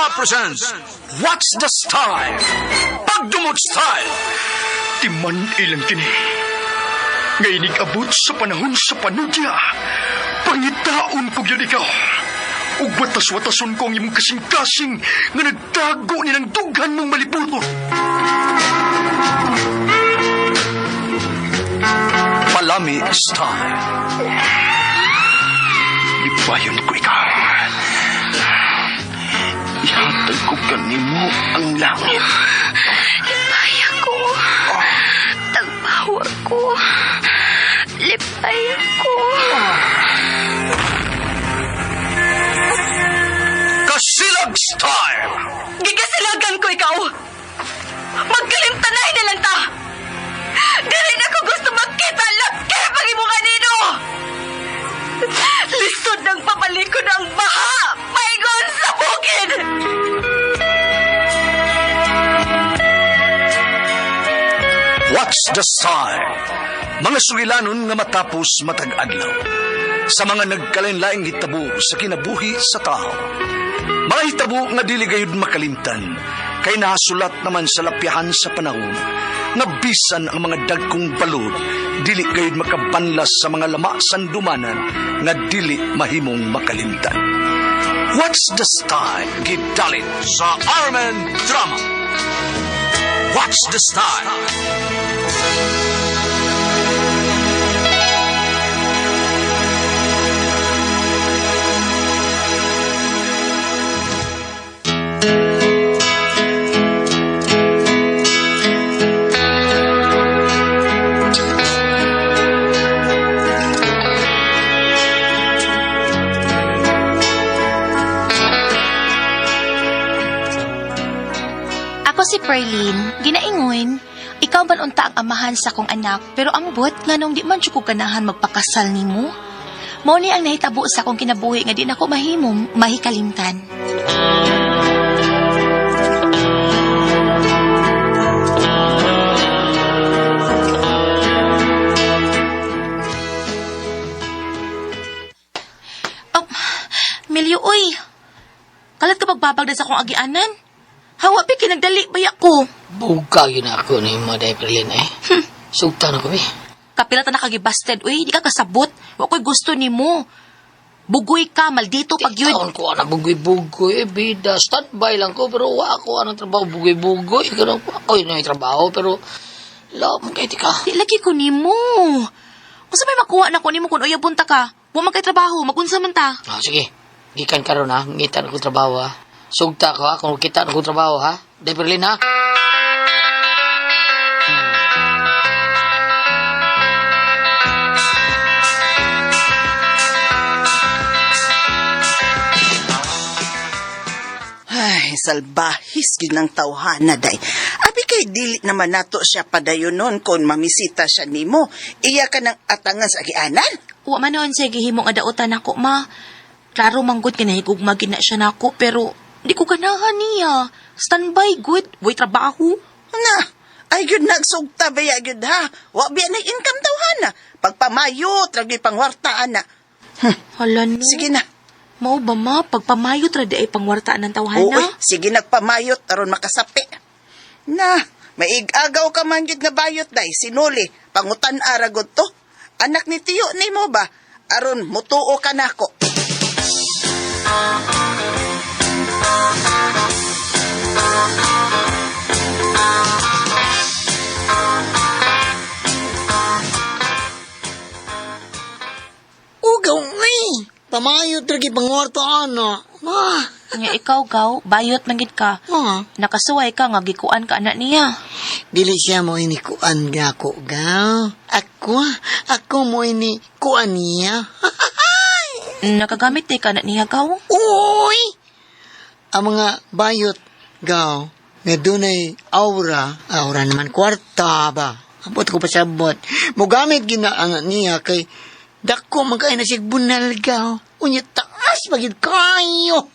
Drama presents What's the Style? Pagdumot Style! Timan ilang kini. Nga inig-abot sa panahon sa panudya. Pangitaon ko gyud ikaw. Ug watas-watason ko ang imong kasing-kasing nga nagtago nilang dughan mong malibuton. Palami Style. Lipayon ko ikaw. Ihatag ko kanimo ang langit. Lipay ako. Tagbawa ko. Lipay ako. Kasilag Style! Gigasilagan ko ikaw. Magkalimtanay na lang ta. Dili na ko gusto magkita laki pag imo kanino. Lisod ng papalikod ang baha. Paingon sa bukid. What's the Style? Mga sugilanon nga matapos matag adlaw. Sa mga nagkalain-laing hitabo sa kinabuhi sa tao. Mga hitabo nga dili gayud makalimtan, kay nahasulat naman sa lapyahan sa panahon, nga bisan ang mga dagkong balod, dili gayud makabanlas sa mga lama sandumanan nga dili mahimong makalimtan. What's the Style? Gidalit sa Armen Drama. What's the Style? Ako si Perlin, ginaingon, ikaw man unta ang amahan sa akong anak, pero ambot nga nung di man jud ko ganahan magpakasal nimo. Mao ni ang nahitabo sa akong kinabuhi nga di nako mahimong mahikalimtan. Oh, Milyo, uy. Kalat ka pagbabagdan sa akong agianan? Hawa pi kinagdali ba ko? Buka yun ako ni Maday Perlin eh. Sugta na ko eh. Kapila ta nakagibasted, uy, di ka kasabot. Wa ko'y gusto nimo. Bugoy ka, maldito pag yun. Taon ko ana bugoy-bugoy eh, bida. Standby lang ko pero wa ako anang trabaho bugoy-bugoy. Ganun ko ako yun ang trabaho pero love mo kay ka. Di lagi ko nimo. Unsa may makuha na ko nimo kung uyabon ta ka? Wa man kay trabaho, magunsa man ta. Ah, sige. Gikan karon ha, ngita na ko trabaho ha. Sugta ko ha, kung kita na ko trabaho ha. Day Perlin ha. Ay, salbahis gyud ng tawhana day. Abi kay dili naman nato siya padayon nun kung mamisita siya nimo. Iya ka ng atangan sa agianan. Wa man noon siya gihimo nga daotan nako, ma. Klaro man gud kay nahigugma gid na siya nako, pero di ko ganahan niya. Standby good, way trabaho. Na, ay gyud nagsugta ba ya gyud ha? Wa biya na income tawhana. Pagpamayot ra gyud pangwarta ana. Hala no. Sige na. Mao ba ma, pagpamayot ra di ay pangwartaan ng tawhana? Oo, sige nagpamayot aron makasapi. Na, maigagaw ka man gyud nga bayot day sinuli pangutan ara gud to. Anak ni tiyo nimo ba? Aron mutuo ka nako. Ugaw, ay! Pamayot lagi pangwarto ana. Ma, Nga ikaw gaw, bayot man gid ka. ah, Nakasuway ka nga gikuan ka anak niya. dili siya mo ini kuan nga ko gaw. Ako, ako mo ini kuan niya. Nakagamit di ka anak niya gaw. Uy! Ang mga bayot gaw nga dunay aura, aura naman kwarta ba. Abot ko pasabot. Mugamit gina ang niya kay dako man kay na sig bunal gaw. Unya taas magid kayo.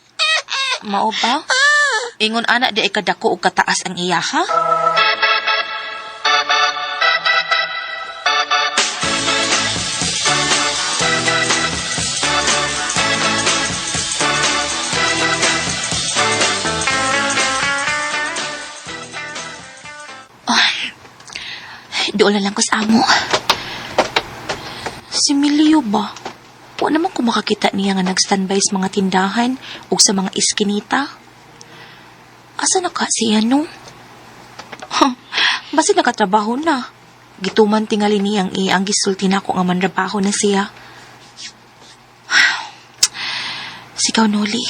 Mao ba? Ingon ana di ay kadako og kataas ang iya ha? Doon na lang ko sa amo. Si Milio ba? Wa naman ko makakita niya nga nag-standby sa mga tindahan o sa mga iskinita. Asa na ka siya, no? Huh, basta nakatrabaho na. Gituman tingali niyang iyang gisulti na ako nga manrabaho na siya. Sikaw, Noli.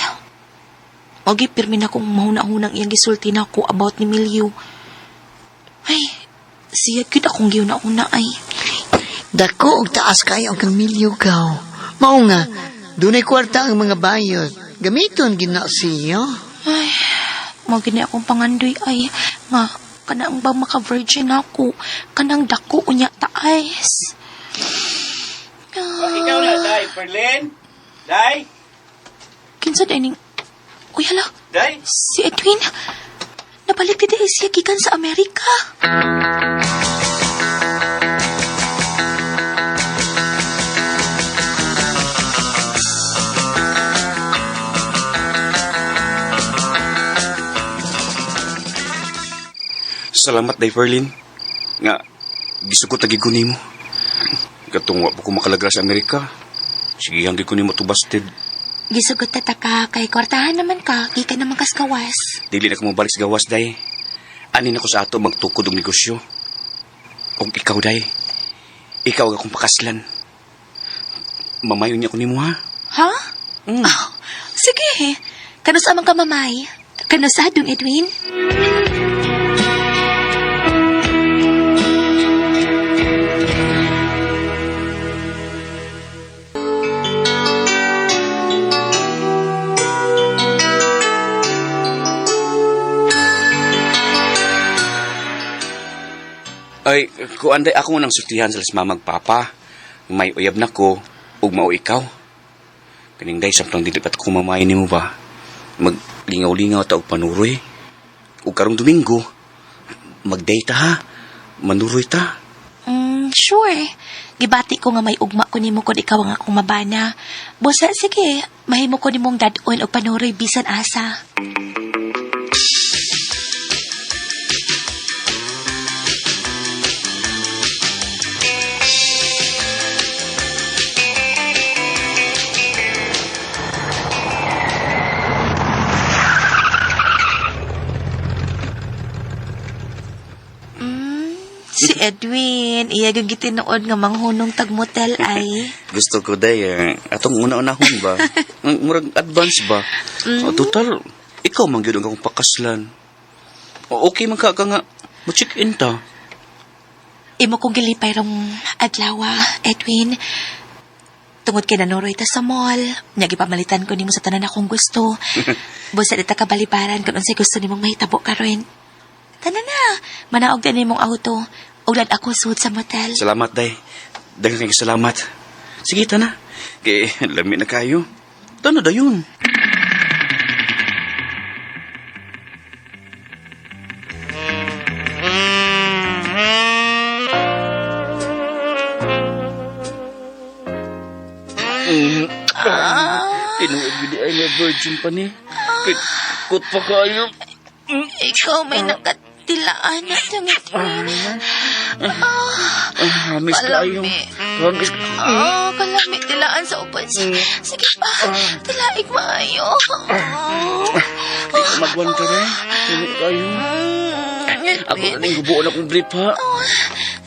Ogi, pirmi na kong mahuna-hunang iyang gisulti na ako about ni Milio. Ay, siya gyud akong giuna-una ay. Dako og taas kayo ang kang milyo gaw. Mao nga, dunay kwarta ang mga bayot. Gamiton gina siya. Ay, mao gini akong pangandoy ay nga kanang ba maka-virgin ako, kanang dako unya taas. Ikaw na, Day. Perlin? Day? Kinsa day ning Uy, hala, Day? si Edwin. Nabalik di day siya gikan sa Amerika. Salamat, Day Perlin. Nga, gisugot na gid ko nimo. Katong wa pa ko makalagra sa Amerika. Sige, ang gid ko nimo tubasted. Gisugot ta ta ka kay kwartahan naman ka, gikan naman kas gawas. Dili na ko mobalik sa gawas, Day. Ani na ko sa ato magtukod og negosyo. Og ikaw, Day. Ikaw ang akong pakaslan. Mamayon niya ko nimo, ha? Ha? Oh, sige. Kanusa man ka mamay? Kanusa dong Edwin? Ay, kuan day ako nang sultihan sa las mamag papa. May uyab na ko, ug mao ikaw. Kaning day samtang dili pat ko mamay nimo ba. Maglingaw-lingaw ta og panuroy. Ug karong Domingo, mag-date ta ha. Manuroy ta. Sure. Gibati ko nga may ugma ko nimo kon ikaw ang akong mabana. Busa sige, mahimo ko nimong dad-on og panuroy bisan asa. Si Edwin, iya gyud gitinuod nga manghunong tag motel ay. Gusto ko day atong una-unahon ba? Ang Murag advance ba? Oh, total, ikaw man gyud ang akong pakaslan. O, okay man ka ka nga mo check in ta. Imo kong gilipay rong adlaw, Edwin. Tungod kay nanuroy ta sa mall, nya gipamalitan ko nimo sa tanan akong gusto. Busa di ta kabalibaran kung unsay gusto nimong mahitabo karon. Tanan na, manaog din nimong auto. Uglad ako suod sa motel. Salamat day. Daghang kay salamat. Sige ta na. Kay lami na kayo. Tana dayon. Tinuod gid ay na virgin pa ni. Kay kut pa kayo. Ikaw may nakatilaan na dong, Edwin. Ah, miss kayo. Kalami. Miss Oh, kalami tilaan sa upod. Sige pa, tilaig maayo. Di ko magwanta rin. Tinuod kayo. Ako na Edwin. ning gubuon akong brief ha.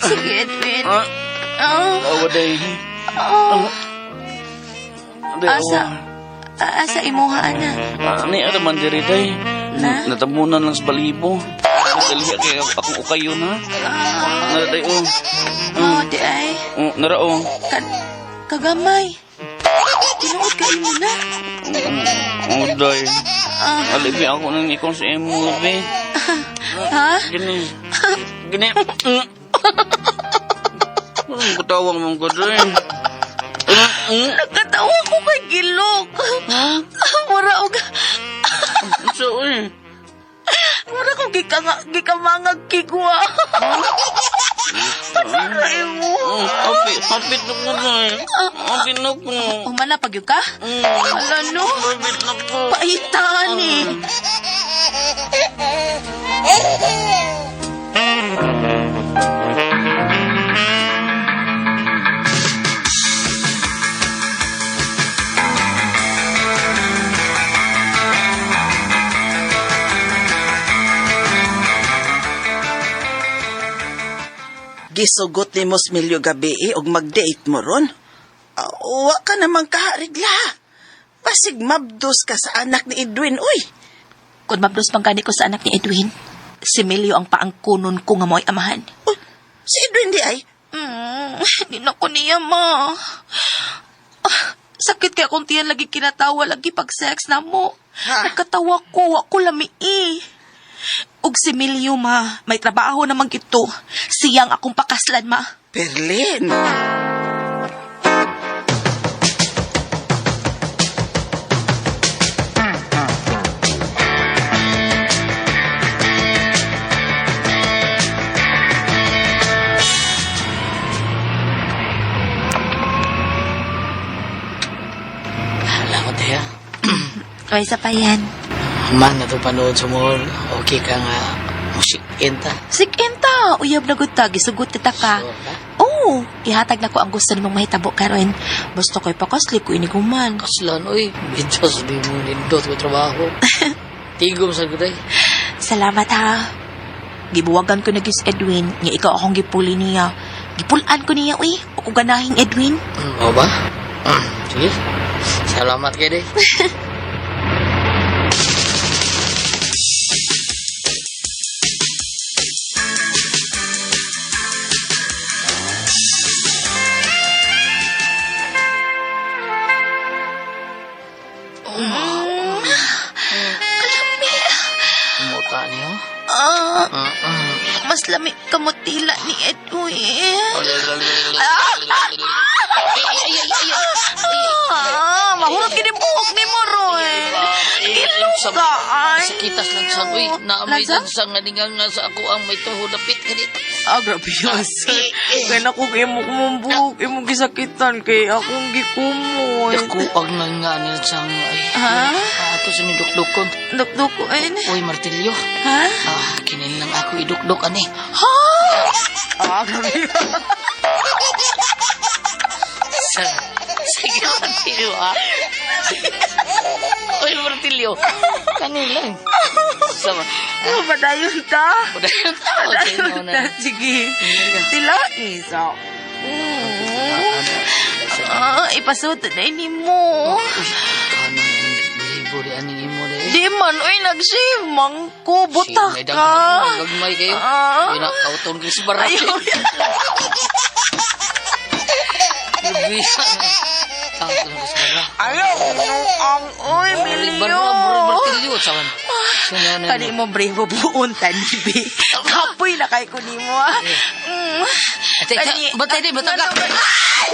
Sige, Edwin. Ah. Oh, Awa day. oh. Day, Asa? awa. Asa imuha na. Ah, ni ara man diri day. Na? Natamunan lang sa balibo. Nadaliha kay akong ukayo na. Nara day oh. Oh, di ay. Oh, nara oh. Kagamay. Tinuod ka imo na. Oh, day. Alibi ako nang ikon sa imo, be. Ha? Gini. Gini. Anong katawang mong ko, day? Nakatawa ko kay Gilok. Mura og So, eh. mura ko gikamangag kigwa. Panara imo. Oh, Hapit, hapit na ko, day. Hapit na ko. Umana pag yun ka? Ala no. Hapit na ko. Paitan eh. Gisugot ni mo Smilyo gabi eh, og mag-date mo ron. Wa ka namang kaharigla. Basig mabdos ka sa anak ni Edwin, uy. Kung mabdos man gani ko sa anak ni Edwin, si Milio ang paangkunon ko nga mo'y amahan. Uy, si Edwin di ay. Di na ko niya, ma. Ah, sakit kaya kung tiyan lagi kinatawa, lagi pag-sex na mo. Ha? Nagkatawa ko, ako lami eh. Og si Milio, ma, may trabaho naman ito. Siyang akong pakaslan, ma. Perlin. Salamat ya. May isa pa yan. Man, na panood sa mall. Okay ka nga. Musik enta. Sikenta, uyab na gud ta, gisugot ta ka. Sure ka? Oo, ihatag na ko ang gusto nimong mahitabo karon. Basta ko'y pakasli ko iniguman. Kaslan, oy. Bitos, di mo nindot ko trabaho. Tigom sa guday. Salamat ha. Gibuwagan ko na gis Edwin, nga ikaw akong gipuli niya. Gipulaan ko niya, uy. O ko ganahing Edwin. O ba? Sige. Salamat kay day. Kalami. Muta niyo. Ah, Mm-mm. mas lami kamutila ni Edwin. Ah, mahurot kini buhok ni mo, Roy. Ilong ka, ay. Sakitas lang sa uy, na may Lansa? lansa nga ninga nga sa ako ang may tuho dapit kanit. Ah, grabe yun, sir. Kaya naku, imo kumumbuk, imo gisakitan kay akong gikumot. Dako ang nga nga ni sang ay. Ha? Ato sa nidukdukon. Dukdukuin. Uy, martilyo. Ha? Ah, kinin lang ako idukduk ani. Ah, grabe yun. Sa sige martilyo ha. Uy, martilyo. Kanin lang. Sama. Oh, padayon ta. Padayon ta. Okay, Padayon no ta. na. Sige. Tila, isa. Ah, ipasuot na ini mo. Uy, kanang libo di aning imo di. Di man, uy, nag-shave man ko. Buta Sige, may ka. daghan, Gagmay kayo. Ah. Uy, na, kauton kayo sa barak. Ayaw. Kauton kayo sa barak. Ayaw, ang, uy, Barra, milyo. martilyo. Sawan. Sunyanan Kani mo, bravo, buon tanibi. Kapoy na kay ko nimo, ah. Ate, Kani- batay di, batay ka. Ay,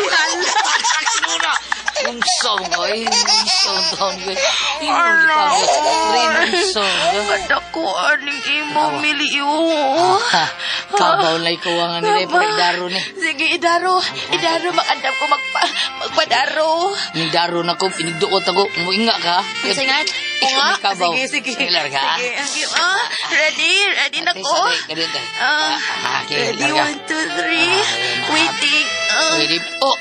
hala. Unsa mo ay, unsa ang taon ko. Imo gitawag. Rin unsa. Kadako, aning imo, milyo. Ha, kabaw na ikaw ang ano ni daro ni. Sige, idaro. Idaro, makandam ko magpadaro. Ni daro na ko, pinigduot ako. Muinga ka. Sige nga. Ikaw Nga, may kabaw. Sige, sige. Sige, larga. Sige, sige. Ah, ready? Ready na Ate, ko? sorry, ganun tayo. Ah, Okay, ready, larga. 1, 2, 3. Ah, ayan na. Waiting. Ah, Ready? Oh!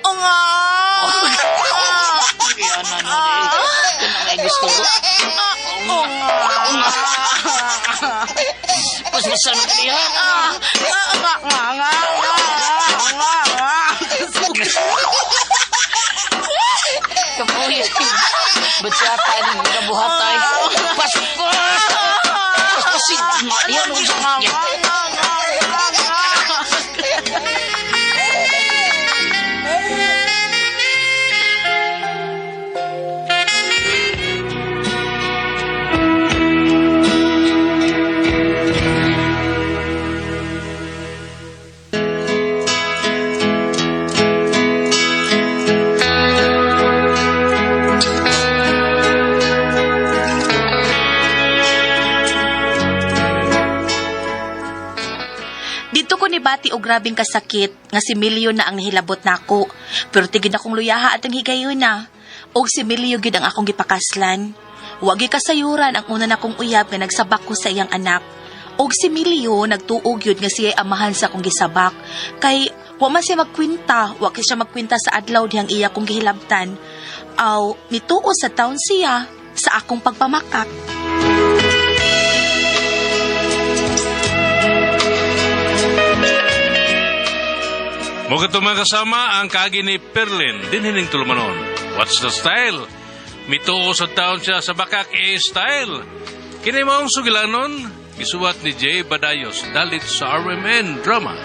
oh nga. Yan na na. Ito na nga gusto ko. Oh nga. Paspasan ko niya. Ah, nga, nga, nga, nga, nga, nga. Kapuya. Batsata ni kabuhatay. Paspas! Paspasin! Yan ang gusto Nga, niya. nga, nga, nga, nga. Dito ko nibati og grabing kasakit nga si Milio na ang nihilabot nako. Pero tigid akong luyaha at ang higayon na. Og si Milio gid ang akong gipakaslan. Wa gyud kasayuran ang una nakong uyab nga nagsabak ko sa iyang anak. Og si Milio nagtuog yun nga siya amahan sa akong gisabak. Kay wa man siya magkwinta, wa kay siya magkwinta sa adlaw dihang iya kong gihilabtan. Aw nituo sa taon siya sa akong pagpamakak. Mo mga kasama ang kaagi ni Perlin, dinhining tulumanon. What's the style? Mituo sa taon siya sa Bakak A style. Kini maong sugilanon, gisuwat ni Jay Badayos, dalit sa RMN Drama.